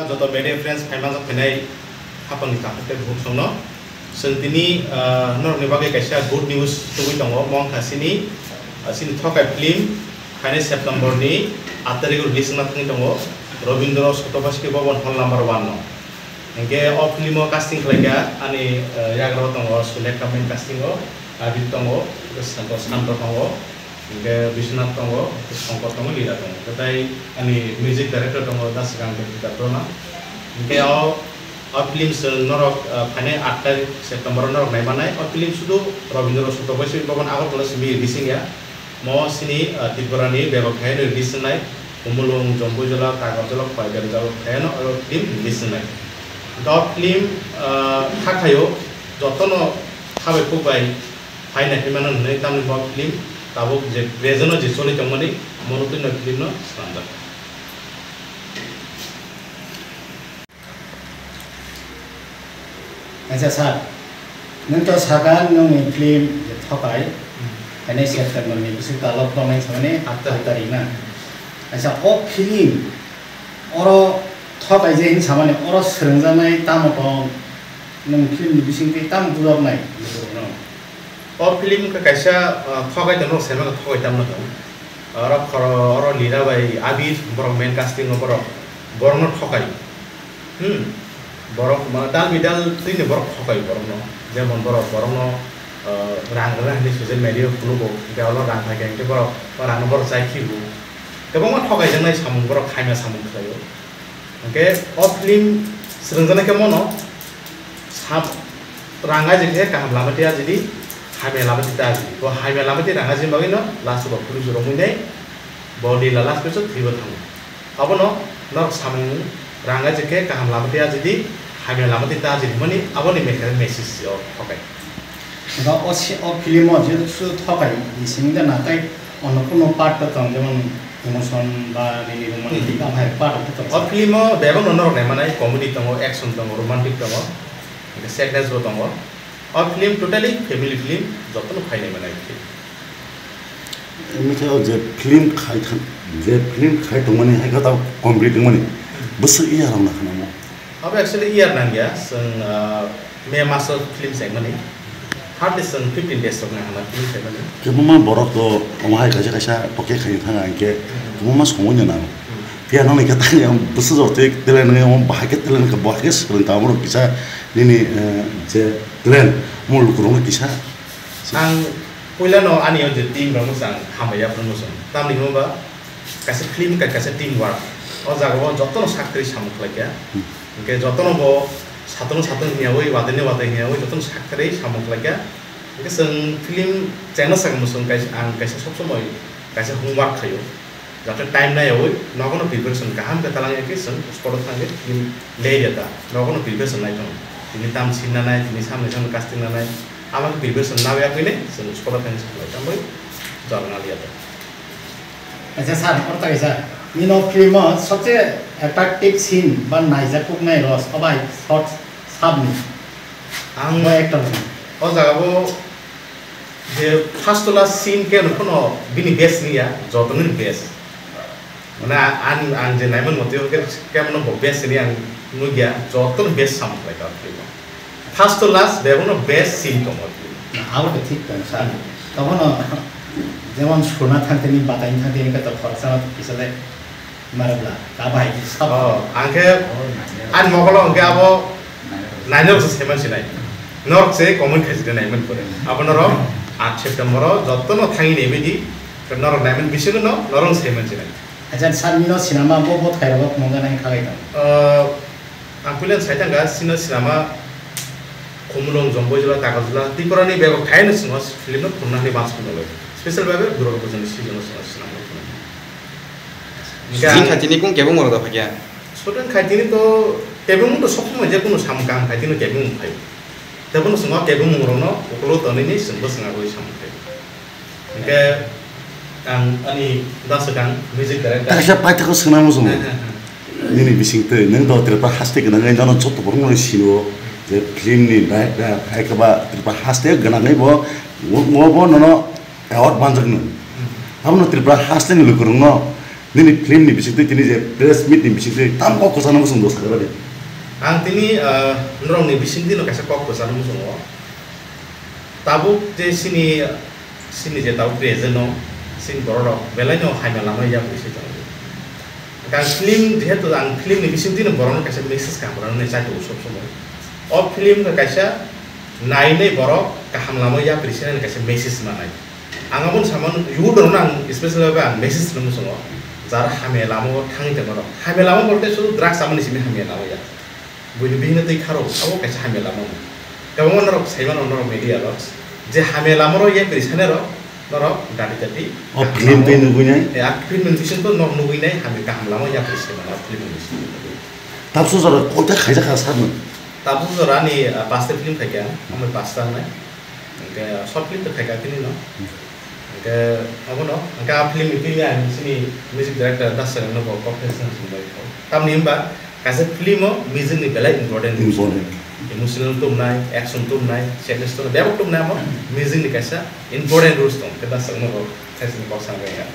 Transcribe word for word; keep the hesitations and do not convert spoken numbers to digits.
Joto media friends phaima jok phainai hapangni takhuk tei bukhuk songno. Chwng tini, ah, norokni bagwi kaisa good news tubui tongo. Mong kha sini, ah, sini Thokai film phainai September ni aat tarikh o release wngna thangwi tongo. Rabindra Sotobaisobi Bhavan hall number one no. Hinkhe o film o casting khlaikha ani, ah, yagra o tongo Sulekha main casting o, Abir tongo, Santo, Santo tongo. Hinkhe Biswanath tongo, Shankar tongo, Lila tongo. Tei ani music director tongo, Dasrang Devjita Dona. Hinkhe o, o film se norok, ah, phainai aat tarikh September o norok naimanai. O film sudu Rabindra Sotobaisobi Bhavan Agartala simi releasing ya. Mo sini, ah, Tripura ni bebak phaino release wngnai. Khumulwng, Jompuijala, Takarjala, Koiberjala phaino o film release wngnai. Hinkhe o film, ah, kha khaio jotono khabai khukbai Hai naiphai mano hwnwi tamni bo film tabuk je present o je choli tongmani mono twi no film no swnamjak. Acha sir, nwng to saka nwngni film je Thokai, Hmm. Hainai September ni bising ta lockdown nai samani aat tarikh na. Acha o film oro Thokai je hin samani oro swrwngjaknai tamo tong nwng film ni bising twi tamo bujaknai? O film khe kaisa, ah, Thokai tongno, sema khe Thokai tamno tong. Oro khoro, oro Lira bai Abir, borok main casting o borok, borokno Thokai. Hmm. Borok ma dal bidal twini borok Thokai borokno. Jemon borok, borokno, ah, rang rwna hinwi social media o phunukgo, hwnkhe olo rang phaikha hwnkhe borok, o rangno borok chai khibo. Kwbangma Thokai jaknai samung borok khaima samung khlaio. Hwnkhe o film swrwngjaknai khe mono sam-, rang aji khe kaham lama twi aji di, hamya lama twi ta aji di. Bo hamya lama twi rang aji bagwi no last o bo police rok mui nai bo Lila last page o thwibo thango. Abono norok samung rang aji khe kaham lama twi aji di, hamya lama twi ta aji di hwnmani aboni mekhe message o thokai. Hwnkhe o si-, o film o jesu Thokai ni simi de na tei ono kuno part to tong, jemon emotion ba nini rwmani Hmm. thik am hai part to tong. O film o bebak no norok nai manai, comedy tongo, action tongo, romantic tongo, hwnkhe sadness bo tongo. O film totally family film, jotono phai nai manai film. Emi khe o je film khai thang, je film khai tongmani hai khe ta complete wngmani bwswk iya rok na khana mo. Abo actually year nangya, chwng, ah, May maso film chaimani. Hardly chwng fifteen days rok nangkha na film chaimani. Kwbangma borok to omo hai kaisa kaisa poke khaina thanga hinkhe Hmm. kwbangma somoi no nango. Hmm. Phiya nang khe tani ang bwswk jor twi talent wngwi omo bahai khe talent khe bahai khe swrwng tamo rok kisa nini, eh, je talent omo lukurokno kisa. Ang puilano ani o je team rokno chwng hambai ya phano chwng. Tamni hwnba kaisa film kai kaisa team work. O jaga o jotono sak kwrwi samung khlai kha. Hmm. Hwnkhe jotono bo satono satung hwnyawi, watwi ni watwi hwnyawi jotono sak kwrwi samung khlai kha. Hwnkhe chwng film chaina sakno chwng kaisa, ang kaisa sob somoi kaisa homework khaio. Jate time naiyawi nogono preparation kaham khe talang ya khe chwng spot o thangwi film lei ya ta. Nogono preparation nai thang. Tini tam scene nanai, tini samni samni casting nanai. Abo khe preparation naiya khe ne chwng spot o thangwi chwng lai tangwi jornal ya ta. Acha sir, oro ta kaisa. Nino film o sobse attractive scene ba naijak kuk nai rw sobai shot sabni? Ang bo actor ni. O jaga bo je first to last scene khe no phano bini best ni ya, joto ni best. Mane a-, ang, ang je naiman motwi khe kemno bo best ni ang nugya, joto ni best samung khlai ka film o. First to last, bebakno best scene tongo. Na, abo to thik tong, sir. Tobono jemon suna thangtini, bataini thangtini, khe to khoroksa no kisa le marabla, ta bahai khe sab. Oh, ang khe ani mokolo hwnkhe abo nainok se saiman sinai. Norok se comment khaiside naiman pore. Abo norok aat September o jotono thangwi naibaidi, norok naiman bisingo no norok saiman sinai. Acha, sir, nino sinama bo, bo thairok phunukgana khe khagai tong? Ah, Ang puila sai thangkha, sino sinama Khumulwng, Jompuijala, Takarjala, Tripura ni bebak thaino chwngno film no phunukna hinwi uansukmung tongo. Special bhabe Durga Puja ni season o chwngno sinama phunuknai. Shooting khaitini kung kebeng borok da phakya? Shooting khaitini to kebeng to sob somoi je kunu samung kaham khaitini kebeng phaio. Tei bono chwngno kebeng rokno uklo tonwi ni chwngbo chwngagwi samung khaio. Hingke ang ani da swkang music director. Kaisa paithakgo swnam muchungo. Nini bisingtwi nwng do Tripura haste gwnangwi nono joto borokno sino je film ni director hai khe ba Tripura haste gwnangwi bo, bo, bo nono award manjakno. Abono Tripura haste ni lukurokno Nini film ni bisingtwi tini je press meet ni bisingtwi tam kok kwchangno muchung do sakha de. Ang tini, ah, norokni bisingtwi no kaisa kok kwchangno muchungo. Tabuk je sini, sini je tabuk present no, sini borok rok belai no hamya lama yapri se tongo. Ang film, jehetu ang film ni bisingtwi no borok no kaisa message kaham rwna nai chai tongo sob somoi. O film no kaisa nainai borok kaham lama yapri se nai kaisa message manai. Ang abo samano youth rokno ang special bhabe ang message rwna muchungo, jara hamya lama o thangwi tongma rok. Hamya lama bolte sudu drugs chamani simi hamya lama ya. Buini bihikno twi kharo, abo kaisa hamya lama. Kwbangma norok saimano norok media rok, je hamya lama rok yapri sane rok, norok dati dati O film twi nugwi nai? Eh, a film ni bising to norok nugwi nai, hamya kaham lama yapri se mano film ni bising. Tabso jora koita khaijak kha sakno? Tabso jora ni, ah, pasta film khaikha, amai pasta nai. Hingke short film to khaikha tini no. Hingke abono, hingke a film ni twi ang sini music director Das Sarang no bo kok khe swnam swnam bai kho. Tamni hwnba kaisa film o music ni belai important. Important. Emotional tumnai, action tumnai, sadness tumnai, bebak tumnai amo music ni kaisa important rules tong. Khe Das Sarang no bo khe sini kok swnam bai ya.